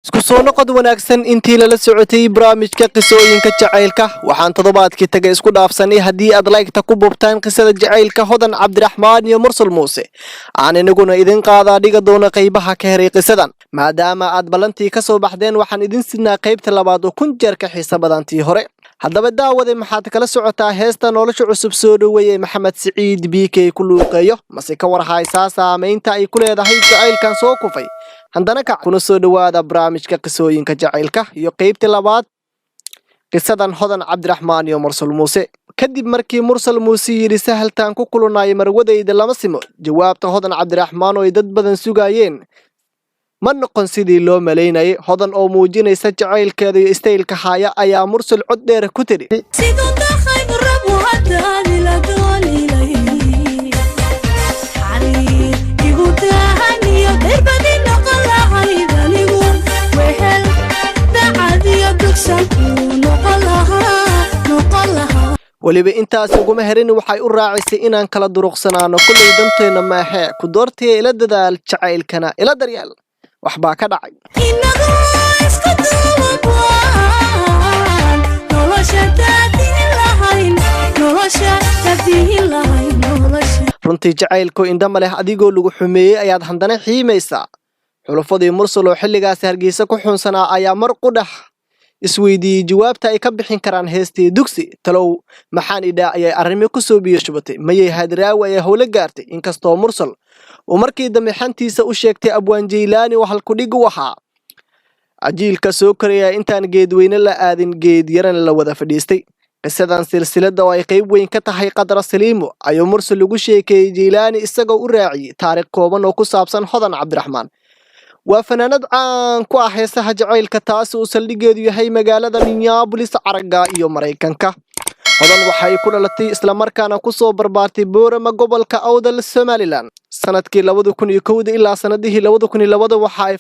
Isku soo noqod wanaagsan. Intii lala socotay barnaamijka qisooyinka jacaylka, waxaan toddobaadkii tagay isku dhaafsanay haddii aad laygta ku bubtaan qisada jacaylka Hodan Cabdiraxmaan iyo Mursal Muuse, aan inaguna idin qaadaa dhiga doona qaybaha ka heray qisadan. Maadaama aad ballantii ka soo baxdeen, waxaan idin sidnaa qaybta labaad oo 1000 jeer ka xiisa badantii hore. Haddaba daawade, maxaad kala socotaa heesta nolosha cusub soo dhoweeye Maxamed Siciid BK ku luuqeeyo? Mase ka war haysaa saamaynta ay ku leedahay jacaylkan soo kufay haddana kac? Kuna soo dhowaada barnaamijka qisooyinka jacaylka iyo qaybtii labaad, qisadan Hodan Cabdiraxmaan iyo Mursal Muuse. Kadib markii Mursal Muuse yidhi, "Sahaltaan ku kulunaayo marwadayda lama simo," jawaabta Hodan Cabdiraxmaan oo ay dad badan sugaayeen ma noqon sidii loo malaynayay. Hodan oo muujinaysa jacaylkeeda iyo istaylka haya ayaa Mursal cod dheer ku tidhi: Siduu dakhaygu rabu haddaad ila doonilay, xariir igu daahaniyo dirbadi noqon lahayd, anigu wehel dacadiyo dugsan kuu noqon lahaa, noqon lahaa. Weliba intaas uguma herin, waxay u raacisay inaan kala duruqsanaano kullay danteenna maahee, ku doortaya ila dadaal, jacaylkana ila daryeel. Waxbaa ka dhacay. Inagoo isku duuban nolosha daadihin lahayn, nolosha daadihin lahayn, nolosha. Runtii jacaylku indhama leh. Adigoo lagu xumeeyey ayaad haddana xiimaysaa. Xulufadii Mursal oo xilligaasi Hargeysa ku xunsanaa ayaa mar qudhax isweydiiyey jawaabta ay ka bixin karaan heestii dugsi. Talow maxaan idhaa ayay arrimo ku soo biyo shubatay. Mayay Hadraawi ayaa howlo gaartay, inkastoo Mursal uu markii dambe xantiisa u sheegtay Abwaan Jaylaani oo halkudhig u ahaa cajiilka soo koraya intaan geedweyne la aadin, geed yarana la wada fadhiistay. Qisadan silsiladda oo ay qayb weyn ka tahay Qadra Saliimo ayuu Mursal ugu sheekeeyey Jaylaani, isagoo u raaciyey taariikh kooban oo ku saabsan Hodan Cabdiraxmaan. Waa fanaanad caan ku ah heesaha jacaylka, taas uu saldhigeedu yahay magaalada Minneapolis, caraga iyo Maraykanka. Hodan waxay ku dhalatay islamarkaana ku soo barbaartay Boorama, gobolka Awdal, Somaliland. Sanadkii 2001-da ilaa sanadihii 2002-da waxa ay